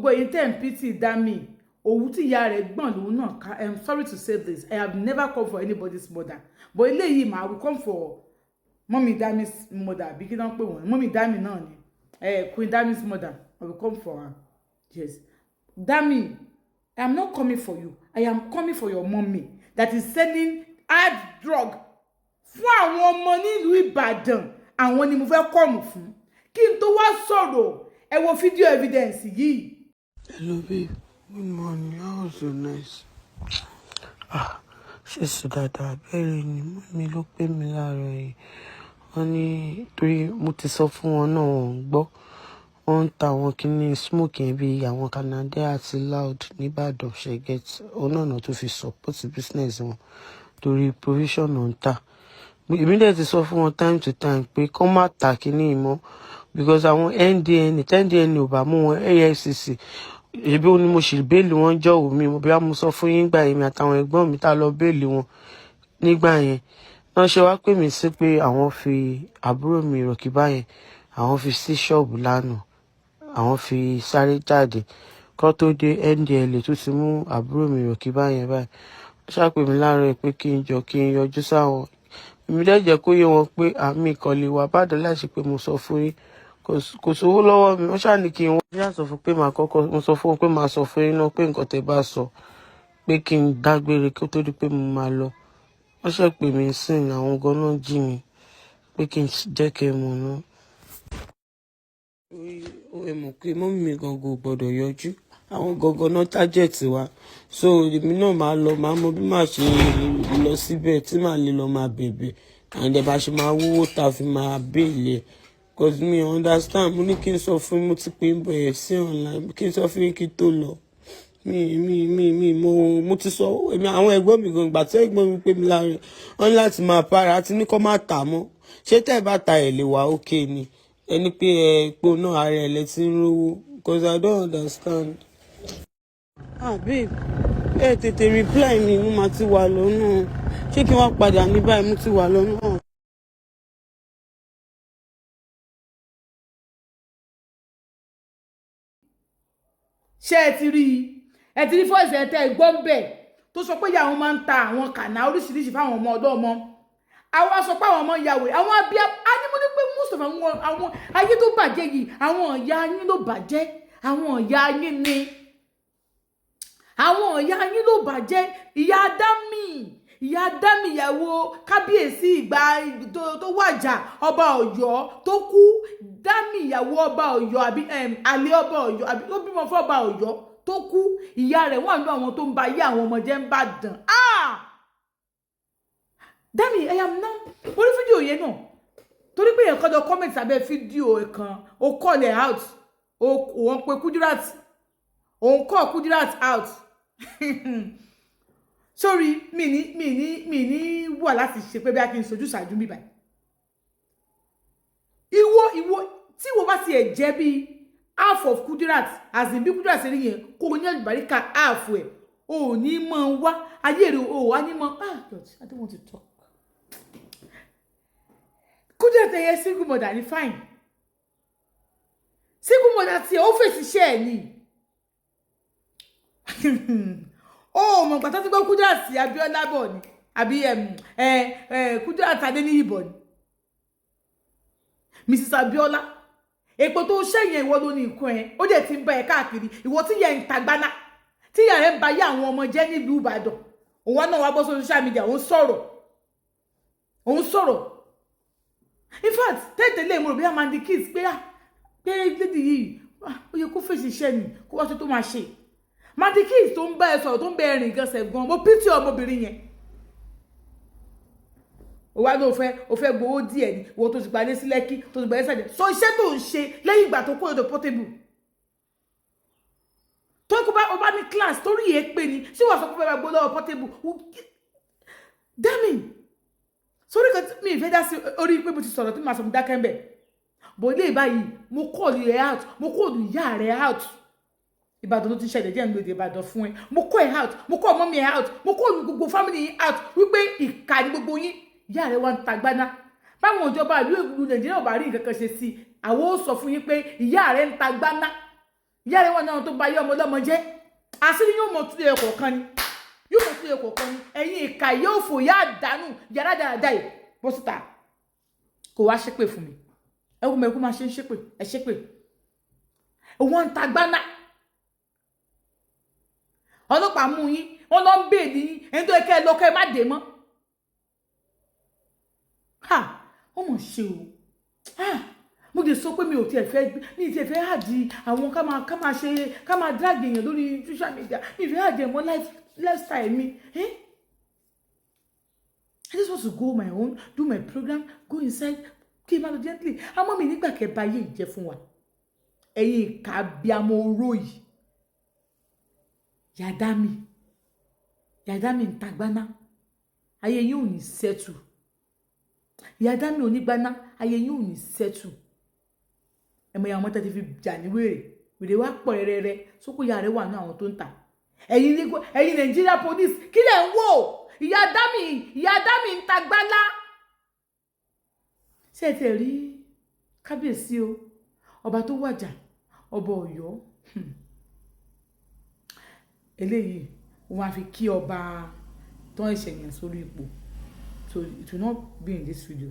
Gbogbo èyí tẹ́ ń pity Dami, òwú tí ìyá rẹ̀ gbọ̀n lòun náà ká. I am sorry to say this, I have never come for anybody's mother, but eléyìí màá will come for mummy Dami's mother. Àbí kí náà pè wọ́n? Mummy Dami náà ni, Queen Dami's mother. I will come for her. Yes, Dami, I am not coming for you. I am coming for your mommy that is selling hard drug fún àwọn ọmọ nílùú Ìbàdàn. Àwọn ni mo fẹ́ come fún. Kí n tó wá sọ̀rọ̀, ẹ wo fídíò evidence yìí. Hello babe, good morning, how was your night? Ah, ṣe sùn dáadáa? Bẹ́ẹ̀ ni, mummy ló pè mí láàárọ̀ yìí. Wọ́n ní torí mo ti sọ fún wọn náà, wọ́n ń gbọ́. Wọ́n ń ta àwọn kíní smoke yẹn bíi àwọn Canada àti Loud nìbàdàn, ṣe get? Òun náà náà tó fi support business wọn torí provision náà ń tà. Èmi dẹ̀ ti sọ fún wọn time to time pé kọ́ má ta kíní yìí mọ́ because àwọn NDN, tí NDN ò bá mú wọn, AFCC ebi ó ní mo sì bail wọn jọ̀wọ́ mi. Mo bí mo sọ fún yín gbà, èmi àtàwọn ẹ̀gbọ́n mi tá lọ bail wọn nígbà yẹn náà. Ṣe wá pè mí sí pé àwọn fi àbúrò mi Rọ̀kìbá yẹn, àwọn fi sí ṣọ́ọ̀bù lánàá, àwọn fi sáré jáde kó tó dé, NDLEA tó ti mú àbúrò mi Rọ̀kìbá yẹn báyìí. Wọ́n ṣàpè mí láàárọ̀ pé kí n jọ kí n yọjú sáwọn. Èmi dẹ̀ jẹ́ kó yé wọn pé àmì ìkọlẹ̀ wà bàdàn láti pé mo sọ fún yín kò sówó lọ́wọ́ mi. Wọ́n ṣáà ní kí n wọ́n ṣáà sọ fún pé màá kọ́kọ́ mo sọ fún wọn pé màá sọ fún yín náà pé nǹkan tẹ́ bá sọ pé kí n dágbére kó tó di pé mo máa lọ. Wọ́n ṣe pè mí sìn, àwọn ganan jí mi pé kí n jẹ́ kí ẹ mọ̀ náà. Ẹ mọ̀ pé mummy mi gangan ò gbọ́dọ̀ yọjú, àwọn gangan náà target wa, so èmi náà máa lọ, máa mọ bí màá ṣe lọ síbẹ̀ tí màá lè lọ máa bẹ̀bẹ̀ and ẹ̀ bá ṣe máa wówó tá a fi máa bail ẹ̀, 'cause mi understand. Mo ní kí n sọ fún, mo ti pè ń bọ̀ ẹ̀ sí online, kí n sọ fún yín kí n tó lọ. Mi mo ti sọ, èmi àwọn ẹ̀gbọ́n mi gan, ìgbà tí ẹ̀gbọ́n mi pè mí láàrin wọn ní láti máa para àti ní kó má tà mọ́. Ṣé tẹ́ ẹ bá ta ẹ̀ lè wà ókè ni ẹni pé ẹ pò náà ara ẹ̀ lẹ ti ń rówó, 'cause I don't understand. Ah babe, ẹ tètè reply mi, mo máa ti wà lọ́nà. Ṣé kí wọ́n padà ní báyìí? Mo ti wà lọ́nà. Ṣé ẹ ti rí i? Ẹ ti rí voice ẹ tẹ́ ẹ gbọ́ ń bẹ̀ tó sọ pé ìyá àwọn máa ń ta àwọn kànáà oríṣiríṣi fáwọn ọmọ ọ̀dọ́ ọmọ. Àwọn sọ pé àwọn ọmọ ya wèrè, àwọn abíyá. A ní mo ní pé most of àwọn ayé tó bàjẹ́ yìí, àwọn ìyá yín ló bàjẹ́. Àwọn ìyá yín ni, àwọn ìyá yín ló bàjẹ́. Ìyá Dámì, ìyá Dámì, ìyàwó kábíyèsí ìgbà tó wàjà, ọba Ọ̀yọ́ tó kú. Dámì, ìyàwó ọba Ọ̀yọ́, àbí àlè ọba Ọ̀yọ́, àbí ó bímọ fún ọba Ọ̀yọ́ tó kú, ìyá rẹ̀ wà nínú àwọn tó ń ba ayé àwọn ọmọ jẹ́ ń bá dàn. Ah, Dámì, I am now orí fídíò yẹn náà torí pé èèyàn kan jọ comment abẹ́ fídíò kan, ó call ẹ̀ out, òun pe Kudirat, òun call Kudirat out. Sorry, mi ní wà láti ṣe pé bí a kì í sojú ṣáájú mi báyìí. Ìwọ tí ìwọ bá tiẹ̀ jẹ́ bíi half of Kudirat, as in bí Kudirat ṣe rí yẹn, kó o ní àlùbáríkà half ẹ̀, o ò ní mọ̀ wá ayé rẹ̀, o wá ní mọ̀. Ah God, I don't want to talk. Kudirat ẹ̀yẹ single mother ni, fine, single mother tiẹ̀ ó fèsì iṣẹ́ ẹ̀ ni. Ó mọ̀ gbàtà tí gbọ́ Kudirat Abíọ́lá bọ̀ ni, àbí Kudirat Adéníyì bọ̀ ni, Mrs Abíọ́lá. Èpò tó ṣẹ̀yìn, ìwọ ló ní nǹkan ẹ̀, ó dẹ̀ ti ń bá ẹ káàkiri. Ìwọ tí yẹ ń tagbáná, tí ìyá rẹ̀ ń ba yé àwọn ọmọ jẹ́ nílùú Ìbàdàn, òun náà wá bọ́ sórí social media, òun sọ̀rọ̀, òun sọ̀rọ̀. In fact, tẹ́tẹ̀lé mo rò bí Amandi Kids pé, ah, pé lady yìí, ó yẹ kó fèsì iṣẹ́ ni, kó wá ṣe tó máa ṣe. Mandy Kids tó ń bá ẹ sọ̀rọ̀, tó ń bẹ ẹ rìn gan sẹ̀ gan, mo pity ọmọbìnrin yẹn. Ó wá ní o fẹ́ gbowó díẹ̀ ni. Ìwọ tó ti gbalé sí Lẹ́kí, tó ti gbalé sàjẹ́, sọ iṣẹ́ tó ń ṣe lẹ́yìn ìgbà tó kó èdè Portable tó kó bá o bá ní class torí yẹn pé ni. Ṣé wàá sọ pé fẹ́ máa gbó lọ́wọ́ Portable? Dami, sórí kan mi ìfẹ́ dá sí orí pé mo ti sọ̀rọ̀ tí màá sọ, mo dákẹ́ ń bẹ̀ bọ̀. Ilé ìbáyìí, mo call rẹ̀ out, mo call ìyá rẹ̀ out. Ìbàdàn ló ti ṣẹlẹ̀, jẹ́ ń lo èdè Ìbàdàn fún ẹ. Mo call ẹ out, mo call mummy ẹ out, mo call gbogbo family yín out wípé ìkà ni gbogbo yín. Ìyá rẹ̀ wá ń tagbáná. Báwọn ìjọba ìlú Nàìjíríà ò bá rí nǹkan kan ṣe sí i, àwọn ó sọ fún yín pé ìyá rẹ̀ ń tagbáná. Ìyá rẹ̀ wà náà tó ba ayé ọmọ ọlọ́mọ jẹ́. Àṣírí yóò mọ̀ tún ẹ̀kọ́ kan ni, yóò mọ̀ tún ẹ̀kọ́ kan ni. Ẹ̀yin ìkà yóò fò yá àdánù yàrá dáadáa yìí. Bọ́ síta, kò wá ṣépè fún mi. Ẹ kú mẹ́kú máa ṣe ń ṣépè. Ẹ ṣépè, wọ́n ń ta gbaná. Ọlọ́pàá mú yín, wọ́n lọ ń bèèlì yín. Ẹni tó yẹ kẹ́ ẹ lọ, kẹ́ ẹ má dé mọ́. Ha, ó mọ̀ ṣe o. Ha, mo lè sọ pé mi ò tiẹ̀ fẹ́, mi ò tiẹ̀ fẹ́ add àwọn ká máa ṣe, ká máa drag èèyàn lórí social media. Mi ò fẹ́ add ẹ̀ mọ́ lifestyle mi, eh? I just want to go my own, do my program, go inside, kí n máa lọ gently. Àmọ́ mi nígbà kẹ́ bá yé ìjẹ́ fún wa. Ẹ̀yin ìka abiyamọ oró yìí, yàdá mi, yàdá mi ń tagbáná, ayé yín ò ní settle. Yàdá mi ò ní gbaná, ayé yín ò ní settle. Ẹ̀mọ ìyá ọmọ tẹ́tí fi jà ní wèrè, wèrè wá pọ̀ rẹ́rẹ́rẹ́. Sókò ìyá rẹ̀ wà ní àwọn tó ń tà. Ẹ̀yin ẹ̀yin Nàìjíríà police, kí lẹ̀ ń wò? Ìyá Dámì, ìyá Dámì ń tagbálá. Ṣé ẹ ti rí kábíyèsí o, ọba tó wàjà, ọba Ọ̀yọ́? Eléyìí wọ́n á fi kí ọba tó ń ṣẹ̀yàn sórí ipò, so it will not be in this video.